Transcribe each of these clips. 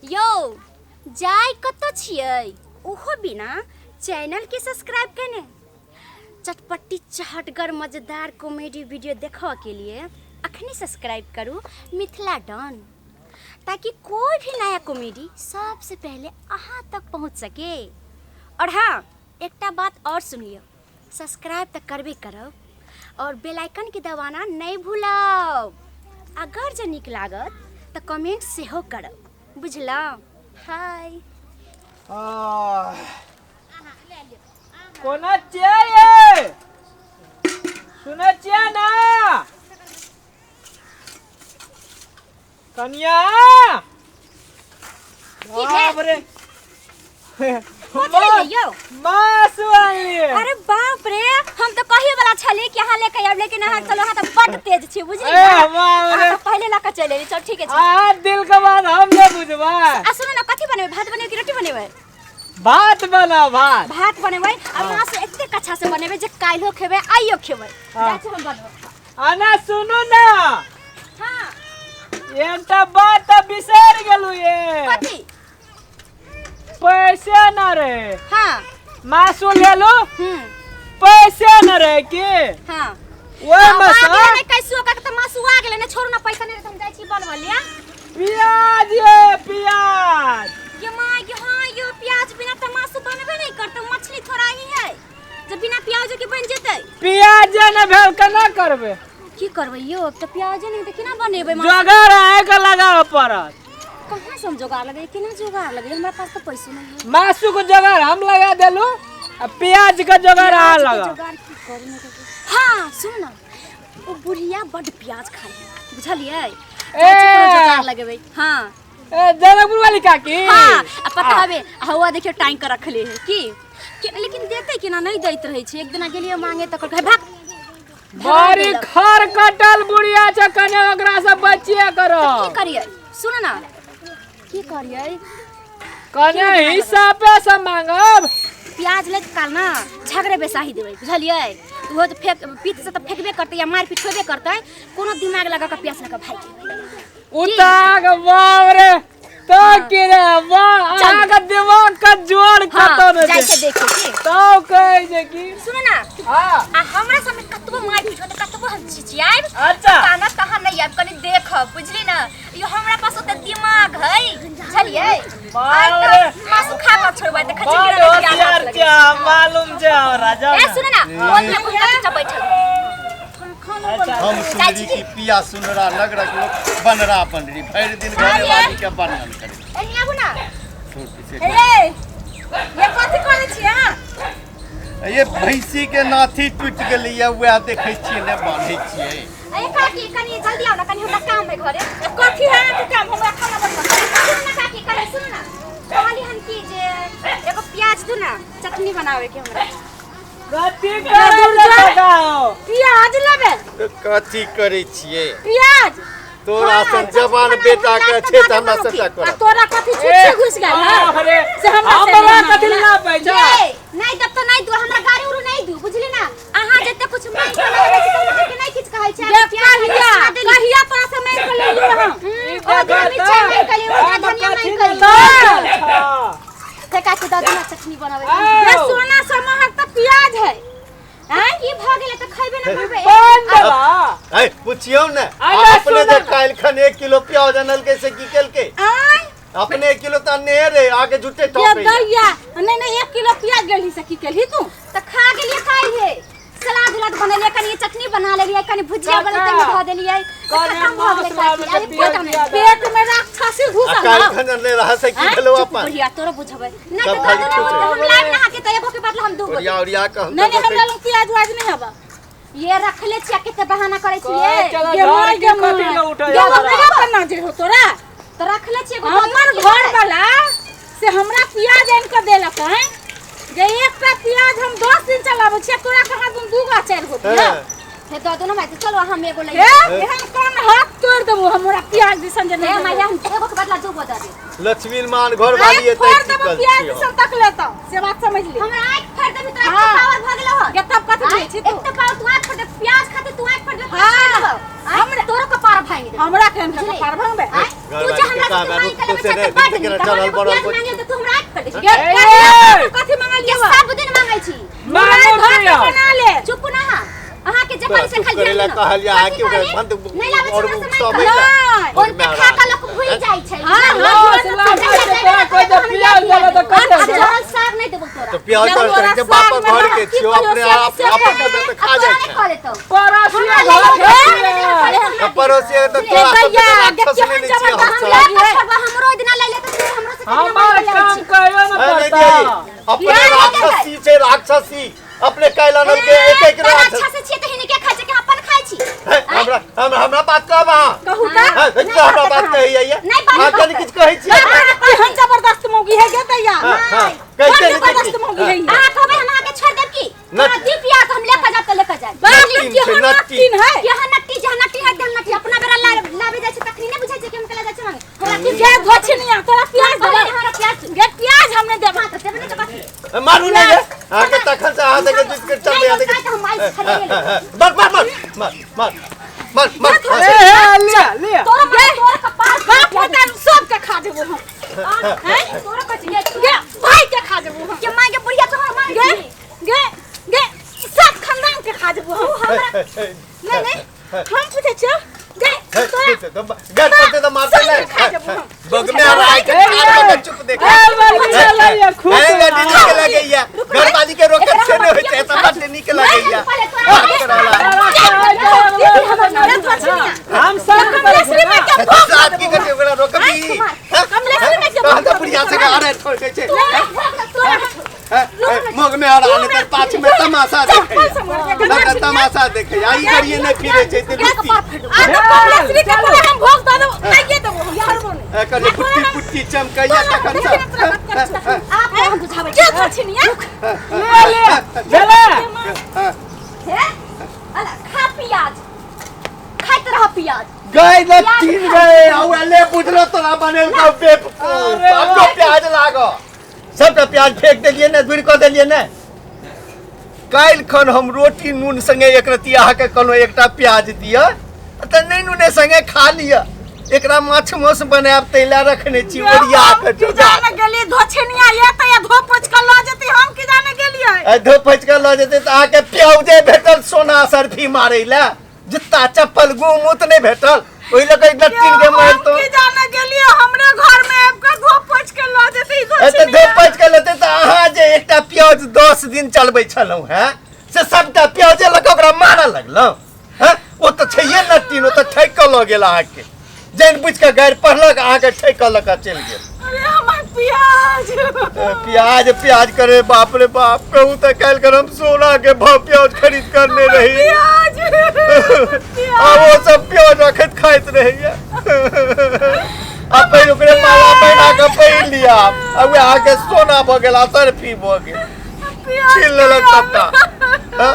यौ जाय कतऽ छियै ओहो बिना चैनलके सब्सक्राइब केने? चटपटी चहटगर मजेदार कॉमेडी वीडियो देखऽ के लिए अखनी सब्सक्राइब करू मिथिला डॉन, ताकि कोई भी नया कॉमेडी सबसे पहले अहाँ तक पहुँच सके। और हाँ, एकटा बात और सुन लियौ, सब्सक्राइब तऽ करबे करब और बेल आइकन के दबाना नहीं भूलब। अगर जे नीक लागत तऽ कमेंट सेहो करब, बुझलहुँ? हाय। आह, कोना छियै यै? सुनै छियै ने कनिया? की भेल? बाप रे। कथी लेलियै यौ? मासु आनलियै। अरे बाप रे, हम तऽ कहे वाला छली कि अहाँ लेके आयब, लेकिन अहाँ चलो, अहाँ तऽ बड्ड तेज छी, बुझली ए, ने? बाप रे। अहाँ तऽ पहिले लऽ कऽ चलि एली। चल, ठीक छै। अहाँ दिल के बात हम नहि बुझबै। आ सुनू ने, कथी बनेबै? भात बनेबै कि रोटी बनेबै? भात बना, भात। भात बनेबै आ मासु एतेक अच्छा से बनेबै जे काल्हिो खेबै, आइयो खेबै। हाँ। जाइ छी हम बनबै। आना, सुनू ने। हाँ। एकटा बात तऽ बिसरि गेलू ये। कथी? पैसे न रहे। हाँ। मासु लेलू। पैसे न रहे की? हाँ। ओहि में आ से गेलै ने कैसो का तऽ मासु आ गेलै ने। छोड़ू ने, पैसा नहि रहै तऽ हम जाइ छी बनबै लिअ। प्याज ये, प्याज। ये माँ ये, हाँ यो, प्याज बिना तऽ मासु बनबे नहीं करतै। मछली थोड़ा ही है जे बिना प्याज के बन जेतै। प्याज जे न भेल, केना करबै? की करबै यो, अब तऽ प्याजे नहीं तऽ केना बनेबै मासु? जोगाड़ अहाँके लगाबऽ पड़त। कहाँ से हम जोगाड़ लगै? केना जोगाड़ लगै? हमरा पास तऽ पैसो नहीं है। मासु के जोगाड़ हम लगा देलू आ प्याज के जोगाड़ अहाँ प्याज के लगा। जोगाड़ की करू ने करू। हाँ, सुन ना, ओ बुढ़िया बड्ड प्याज खाइ है, बुझलियै? जाइ छी कोनो जोगाड़ लगेबै। हाँ। ए, जनकपुर वाली काकी। हाँ, आ पता हवे, हवा देखियो, टांग के रखले है की के, लेकिन देते कि ना? नहीं दैत रहै छै। एक दिना गेलियै मांगे तऽ कहलकै भाग भगा बड़ी देलक। खर कटल बुढ़िया छै, कने ओकरा से बचिए करो। की करियै? सुन ना, की करियै? कने हिसाबे से मांगब। प्याज लैत काल ना झगड़े बेसाही देबै, बुझलियै? ओहो तऽ फेक पीठ से तऽ फेकबे करतै या मारि पीट होबे करतै। कोनो दिमाग लगा कऽ प्याज लऽ कऽ भागि जेबै। उताक बाप रे, तो की रे वाह, चल। अहाँके दिमाग के जोर हाँ, कतौ नहि जाइ छै। छै देखियौ की। तो कहै छै की। सुन ना। हाँ। आ हमरा सबमे कतबो मारि पीट होतै, कतबो हम चिचियाएब, अच्छा। ताना तहाँ नहि आयब, कनि देखब, बुझली ना? यो हमरा पास ओते दिमाग है, बुझलियै? आइ बाप तऽ रे। मासु खा कऽ छोड़बै, देखै छी बड़ कि प्याज होशियार हाथ छै अहाँ, मालूम छै हमरा, जाउ ए ने। सुन ना, मोन में घुमता चुपचाप बैठल। अच्छा। हम जाइ छी सुनरी की? की पिया सुनरा नगरक लोक बनरा बनरी भरि दिन घरे वाली के बनल करे। एनी आबू ना। छोड़ पीछे। हे ये, कथी करै छी अहाँ? ये भैंसी के नाथी टूटि गेलैया, वएह देखै छियै ने, बान्धै छियै। ए काकी, कनि जल्दी आउ ना, कनि हमरा काम है घरे। ए, कथी है अहाँके काम? हमरा खाना बनबऽ। सुन ना काकी, कनि सुन ना, कहली हम की जे एगो प्याज दू ना, चटनी बनावे के हमरा। कथी करै छै बताओ? प्याज लेबै? तऽ कथी करै छियै? प्याज। तोरा हाँ, सन चटनी जवान बनावे, बेटा हमरा के तऽ छै तऽ बात हमरा करू सबटा आ करब। तोरा कथी छुच्छे घुसि गेल है बाप रे, से हमरा से हमरा नहीं कथी मांगला? ना पैसा। ये नहीं तब तो नहीं दू, हमरा गाड़ी उड़ू नहीं दू, बुझली ना? अहाँ जते कुछ मांग के लगे छी तऽ अहाँके नहीं किछ कहै छै। ये प्याज कहिया खाना देली। कहिया तोरा से मांगि के लेलियौ हम? ओ दिन मिर्चाई मांगि के लेलियै, ओ दिन धनिया मांगि के लेलियै। हे काकी, दऽ दिना चटनी बनाबै। ये सोना से महग तऽ प्याज है। आँय, की भऽ गेलै तऽ खैबे ना करबै? पान देबा। ऐ पुछियौ ने। अरे अपने सुनऽ जे ने। काल्हि खन 1 किलो प्याज अनलकै से की केलकै? आँय? अपने 1 किलो तऽ अनने रहे, आके झूठे ये टॉपै। गैया, नहीं नहीं, 1 किलो प्याज गेलही से की केलही तू? तऽ खा गेलियै काल्हि, सलाद उलाद बनेलियै, कनि चटनी बना लेलियै, कनि भुजिया काका, बनेलियै, धऽ देलियै तऽ कनि खतम भऽ गेलै। मासु काकी, आबै अरे तऽ पता नहि। पियाज। पेट में राक्षसी आ घुसल काल्हि हौ। खन अनने रहा से की भेलौ चुप अपन? बुढ़िया, तोरो बुझबै नहि सब तऽ खाली दऽ देने छुछे। हम लाइब ना के तऽ एगो के बदला हम दूगो। ओरिया ओरिया कऽ हम नहीं तऽ नहीं, हमरा देखै लग प्याज उआज नहीं हबा। ये रखले छियै, कते बहाना करै छियै। चलो, गे घर माय, के गे कथी माय। लए उठल गे हमरा? हमरा पर ना जे हो तोरा। तऽ रखले छियै एगो। हमर घर वाला से हमरा प्याज आनि कऽ देलक है जे एकटा प्याज हम 10 दिन चलाबै छियै, तोरा कहाँ दिन दू गो चारि गो हँ। हे दऽ दो ना माय, चलो हम एगो हे लइए। एहन कोन हाथ तोड़ देबो हमरा प्याज दिसन जे हे नहीं माय, देबो। हम एगो के बदला दूगो दऽ देब। लक्ष्मी मान घर वाली आँखि एतै फोड़ देबो टिकल प्याज छियै। दिसन तक लेतौ से बात समझ ले। हमरा आँखि फाड़ि देबही, तोरा हाँ। एते पावर भऽ गेलौ हन? गे तब कथी आँय? कहै छी तू? एते पावर, तू आँखि फाड़ि दे प्याज खाते, तू आँखि फाड़ि दे। हाँ। हमरा तोरो कपार भांगि देबौ। हमरा केहन बुझली? कपार भांगबे? आँय? घर तू जे वाली हमरा हमरा कहबै, से मांग के रुक, लेबै छै से तऽ बड नहि, नीक। चलल हमरा बड़ल प्याज कोइ- मांगे तऽ तू हमरा आँखि पर दै छी। गे, ए! कथी मंगलियौ के सब दिन मांगै छी। मांगो धर के प्याज। बना ले। चुप ना अहाँ। अहाँके जे कहली से चुप खाली करै ध्यान लए दियौ। कहलियै, अहाँ कथी की ओकरा कहली? बन्द नहि लाबै छी और हमरा से उकसाबै मांगि लए। कऽ। ओनते खा कऽ लोक भूलि जाइ छै। हाँ, बुझलियै? हाँ, दस लाख के तोरा कोइ जे प्याज देलक तऽ आ कते जरल साग नहि देबौ तोरा। तऽ प्याज जब तर तोरा के बाप साग घर में के की छियो कहियो अपने से आप से अपन कहे, तऽ आ खा तोरा जाइ नहि छै। खा देतौ। पड़ोसिया हमरा घर ले के ले, छियै। तऽ पड़ोसिया तऽ तोरा ए सब दैया, राक्षस केहन लेने छियै जबरदस्त हम हम सब। लए कऽ छोड़बौ, हमरो ओहि दिना लए लेतौ, तू हमरो से केना हमार मांगि कऽ काम लाबै छी? कहियो न अरे करता। दीदी, अपने प्याज राक्षसी छै राक्षसी अपने कैला नल के एक एक तोरा राक्षस अच्छा से छियै तऽ हिनके खाइ छै कि अपन खाइ छी? हे, हमरा हमरा हमरा बात कहब अहाँ। कहू तऽ। हे, नहि हमरा बात बात कहब। कहैया नहि बात अहाँ कनि कहब। किछु कहै छियै? केहन जबरदस्त मौगी है गे दैया। हाँ, हाँ, बड़ कहिते नहि जबरदस्त देखी। मौगी है ई। अहाँ कहबै हम अहाँके छोड़ि देब की? नहि। तोरा दी प्याज हम लेके जायब तऽ लेके जायब। बाप रे, नट्टीन छै, केहन नट्टीन। नट्टीन है। केहन नट्टी जे नट्टी है तेहन नट्टी अपना बेरा लाबे जाइ छै तखनी नहि बुझै छै कि हम केला जाइ छै मांगे। हमरा की गे धोछनिया, तोरा प्याज कहबै देबै। हमरा प्याज गे प्याज हम नहि देबै। हाँ तऽ देबै नहि तऽ कथी? हे, मारू नहि गे। अहाँके तखन से अहाँ देखे जुटि के चलबै नहि तऽ हम आइ छलियै। मार मार मार मार मार मार मार ए हे, लिया लिया। तोरा मार तोरा कपार बाप रे, सबके खा जेबो हम। हैं तोरा कथी गे गे भाई के खा जेबो हम। के माय के बुढ़िया तोहर मार गे गे गे सब खानदान के खा जेबो हम। हमरा नहीं नहीं, हम पूछै छियौ गे तोरा घर पर तऽ मारते सबके खा जेबो नहि हम। बग में आर के खाड़ के चुप देख। ए बड़की लइया खूब। ए लड्डी नीक लगैया घरवाली के रोकत से नहि होइ छै तऽ बड्ड नीक लगैया बात करला। हम सब करै छियै ना। साथ की करते ओकरा रोकबी कमलेश्वरी में के तहन तऽ बुढ़िया से अरे छोड़ के छै मोग में आर आने तर पाछ में तमाशा देखै लगा तमाशा देखै आ ई करिए नहि फिरै छै ते लुत्ती आ तऽ कमलेश्वरी के पूरा हम भोग दऽ देबो, खाइए देबो हम, छोड़बो नहि। एकर जे पुट्टी पुट्टी चमकैया तखन से आप हम बुझाबै के धोछनिया? ले ले भेलै। हे अला खा प्याज खाइत रह प्याज गए न तीन गए आउ ले बुझलो तोरा बनेल का बेवकूफ अरे अब तो प्याज लागो सबटा प्याज फेंक देलियै ने दूर कऽ देलियै ने। काल्हि खन हम रोटी नून संगे एक रत्ती अहाँके कहलहुँ एकटा प्याज दिअ तऽ नहि नूने संगे खा लिअ। एकरा माछ मांस बनायब ताहि लए रखने छी ओरिया कऽ की जोगा जाने गेलियै धोछनिया एतै आ धो पोछि कऽ लऽ जेतै, हम की जाने गेलियै। आ धो पोछि कऽ लऽ जेतै तऽ अहाँके प्याजे भेटल सोना सरफी मारै लए जुत्ता चप्पल गु मूत नहि भेटल ओहि लऽ कऽ लट्टीन के हम मारितहुँ। की जाने गेलियै हमरे घर में आबि कऽ धो पोछि कऽ लऽ जेतै ई ए तऽ धो धोछनिया। पोछि कऽ लेतै तऽ अहाँ जे एकटा प्याज 10 दिन चलबै छलहुँ हेँ से सबटा प्याजे लऽ कऽ ओकरा मारऽ लगलहुँ हेँ। ओ तऽ छैहे नट्टीन, ओ तऽ ठकि कऽ लऽ गेल अहाँके, जानि बुझि कऽ गारि पढ़लक अहाँके ठकि कऽ लऽ कऽ चलि गेल। अरे हमर प्याज प्याज प्याज करे बाप रे बाप कहू तऽ काल्हि कर हम सोना के भाव प्याज खरीद करने रही प्याज आ वो सब प्याज रखैत खाइत रहैया आ फेर ओकरे माला पहिरा कऽ पहिर लिया आ वएह अहाँके सोना भऽ गेल आ सरफी भऽ गेल छीन लेलक सबटा। हाँ?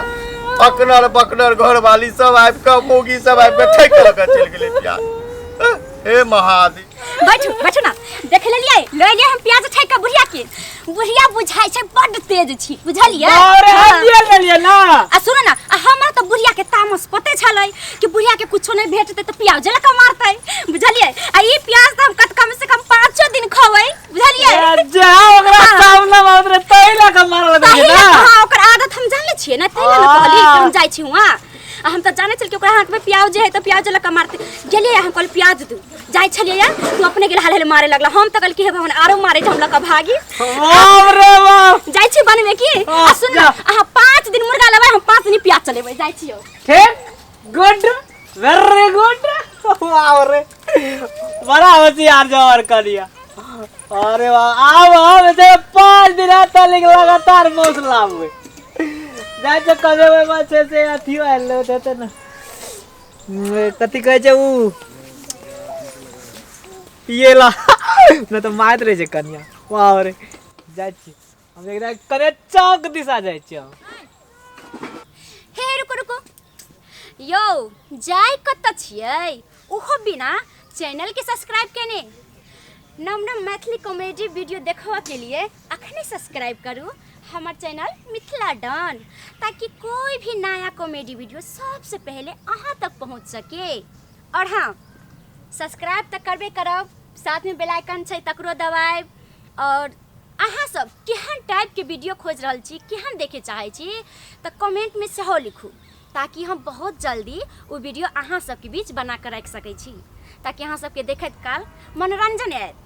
अकनर बकनर घरवाली सब आबि कऽ मौगी सब आबि कऽ ठकि लऽ कऽ चलि गेलै प्याज। हाँ? हे महादेव। बैठू बैठू ना देख लेलियै लऽ एलियै हम प्याज ठकि कऽ बुढ़िया के। बुढ़िया बुझाइ छै बड्ड तेज छी बुझलियै। अरे हाँ। हम दिया लेलियै ना। आ सुनू ना आ हमरा तऽ बुढ़िया के तामस पते छलै कि बुढ़िया के कुछो नहि भेटतै तऽ प्याजे लऽ कऽ मारतै बुझलियै। आ ई प्याज तऽ हम कत कम से कम 5 दिन खबै बुझलियै। जा ओकरा हाँ। सामने मारत रहे तै लऽ कऽ मारल ताहि रहियै लऽ ना। कऽ, हाँ ओकर आदत हम जानले छियै ना ताहि लऽ ने कहली कि हम जाइ छी हुआँ। आ हम तऽ जानै छलियै कि ओकरा हाथमे प्याज है तऽ प्याज लऽ कऽ मारतै। गेलियै हम कहलियै प्याज दू जाइ छलियै या तू अपने गेल हाल हाल मारे लगला। हम तऽ कहलियै कि हे भगवान आरो मारे छै हम लऽ कऽ भागी। बाप रे बाप। जाइ छी बनबै की। हाँ, आ सुन जा। अहाँ 5 दिन मुर्गा लेबै हम 5 दिन प्याज चलेबै जाइ छियौ। ठीक गुड वेरी गुड। बाप रे बड़ा होशियार जवान कनिया। अरे वाह आब हम जे 5 दिन तक लगातार मौस लाबबै जाइ छै कमेबै में छै से अथियो आयल हेतै ने कथी कहै छै उ पिए ला नहि तऽ मारैत रहै छै कनिया। बाप रे जाइ छी हम एकरा कने चौक दिशा जाइ छी हम। हे रुको रुको यौ जाइ कतऽ छियै ओहो बिना चैनल के सब्सक्राइब केने। नम नम मैथिली कॉमेडी वीडियो देखबऽ के लिए अखने सब्सक्राइब करू हमर चैनल मिथिला डन ताकि कोई भी नया कॉमेडी वीडियो सबसे पहले अहाँ तक पहुँच सके। और हाँ सब्सक्राइब तऽ करबे करब साथमे बेल आइकन छै तकरो दबायब। और अहाँ सब केहन टाइपके वीडियो खोजि रहल छी, केहन देखे चाहै छी, तऽ कमेंटमे सेहो लिखू, ताकि हम बहुत जल्दी ओ वीडियो अहाँ सबके बीच बना कऽ राखि सकै छी, ताकि अहाँ सबके देखैत काल मनोरंजन आयत।